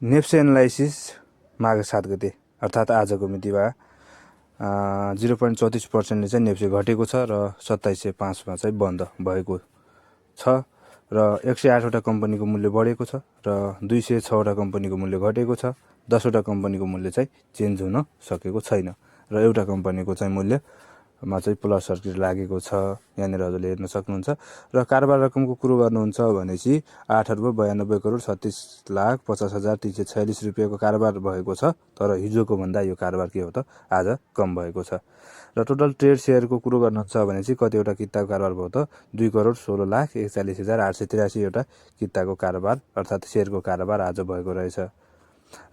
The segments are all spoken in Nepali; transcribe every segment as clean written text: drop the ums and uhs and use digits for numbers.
नेप्से एनालाइसिस माघ 7 गते अर्थात् आजको मितिमा 0.34%ले चाहिँ नेप्से घटेको छ र 2705 चाहिँ बन्द भएको छ र 108वटा कम्पनीको मूल्य बढेको छ र 206वटा कम्पनीको मूल्य घटेको छ। 10वटा कम्पनीको मूल्य चाहिँ चेन्ज हुन सकेको छैन र एउटा कम्पनीको चाहिँ मूल्यमा चाहिँ प्लस सर्किट लागेको छ। यहाँनिर हजुरले हेर्न सक्नुहुन्छ र कारोबार रकमको कुरो गर्नुहुन्छ भनेपछि 8,92,37,50,346 रुपियाँको कारोबार भएको छ। तर हिजोको भन्दा यो कारोबार के हो त आज कम भएको छ। र टोटल ट्रेड सेयरको कुरो गर्नुहुन्छ भने चाहिँ कतिवटा किताको कारोबार भयो त 2,16,41,883 एउटा किताको कारोबार अर्थात् सेयरको कारोबार आज भएको रहेछ।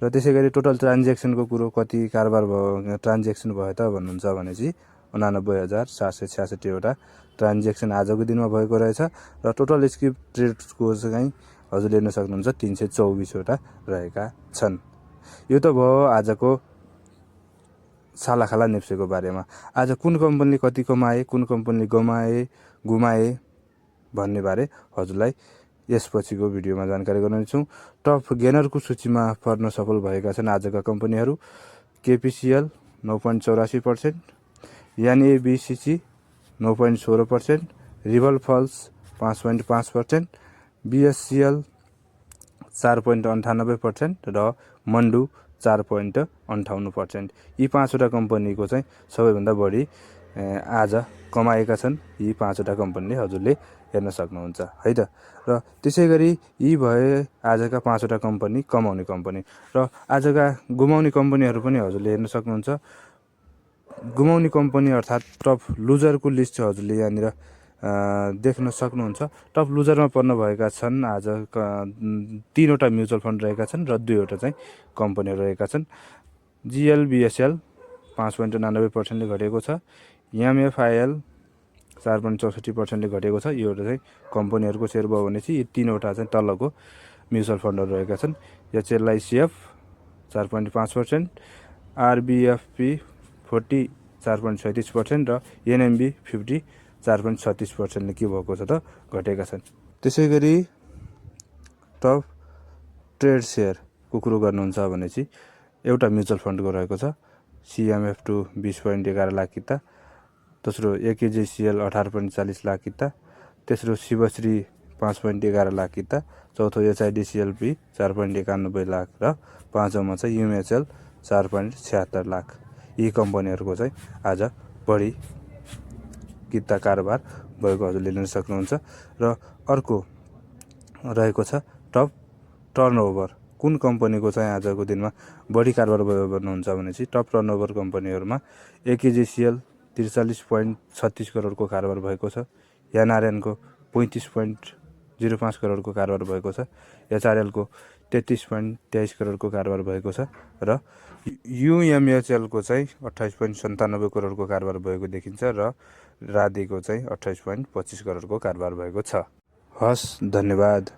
र त्यसै गरी टोटल ट्रान्जेक्सनको कुरो कति कारोबार भयो ट्रान्जेक्सन भयो त भन्नुहुन्छ भने चाहिँ 89,766 वटा ट्रान्जेक्सन आजको दिनमा भएको रहेछ र टोटल स्किप ट्रेडको चाहिँ हजुरले हेर्न सक्नुहुन्छ 324 वटा रहेका छन्। यो त भयो आजको सालाखाला नेप्सेको बारेमा। आज कुन कम्पनीले कति कमाए, कुन कम्पनीले गुमाए भन्ने बारे हजुरलाई यसपछिको भिडियोमा जानकारी गराउनेछौँ। टप गेनरको सूचीमा पर्न सफल भएका छन् आजका कम्पनीहरू केपिसिएल 9.84%, एनएबिसिसी 9.16%, रिभल फल्स 5.5%, बिएससिएल 4.98% र मन्डु 4.58%। यी 5वटा कम्पनीको चाहिँ सबैभन्दा बढी आज कमाएका छन् यी 5वटा कम्पनीले हजुरले हेर्न सक्नुहुन्छ है त। र त्यसै गरी यी भए आजका 5वटा कम्पनी कमाउने कम्पनी र आजका गुमाउने कम्पनीहरू पनि हजुरले हेर्न सक्नुहुन्छ। गुमाउने कम्पनी अर्थात् टप लुजरको लिस्ट हजुरले यहाँनिर देख्न सक्नुहुन्छ। टप लुजरमा पर्न भएका छन् आज 3वटा म्युचुअल फन्ड रहेका छन् र 2वटा चाहिँ कम्पनीहरू रहेका छन्। जिएलबिएसएल 5.99%ले घटेको छ, एमएफआइएल 4.64%ले घटेको छ। यो एउटा चाहिँ कम्पनीहरूको सेयर भयो भने चाहिँ यी 3वटा चाहिँ तलको म्युचुअल फन्डहरू रहेका छन्। एचएलआइसिएफ 4.5%, आरबिएफपी 40 4.37% र एनएमबी 50 4.36%ले के भएको छ त घटेका छन्। त्यसै गरी टप ट्रेड सेयरको कुरो गर्नुहुन्छ भने चाहिँ एउटा म्युचुअल फन्डको रहेको छ सिएमएफ2 20.11 लाख किता, दोस्रो एकेजेसिएल 18.40 लाख किता, तेस्रो शिवश्री 5.11 लाख किता, चौथो एचआइडिसिएलपी 4.91 लाख र पाँचौँमा चाहिँ युएचएल 4.76 लाख। यी कम्पनीहरूको चाहिँ आज बढी किता कारोबार भएको हजुरले लिन सक्नुहुन्छ। र अर्को रहेको छ टप टर्नओभर। कुन कम्पनीको चाहिँ आजको दिनमा बढी कारोबार भयो भन्नुहुन्छ भने चाहिँ टप टर्नओभर कम्पनीहरूमा एकेजेसिएल 43.36 करोडको कारोबार भएको छ, एनआरएनको 35.05 करोडको कारोबार भएको छ, एचआरएलको 33.23 करोडको कारोबार भएको छ र युएमएचएलको चाहिँ 28.97 करोडको कारोबार भएको देखिन्छ र राधेको चाहिँ 28.25 करोडको कारोबार भएको छ। हस्, धन्यवाद।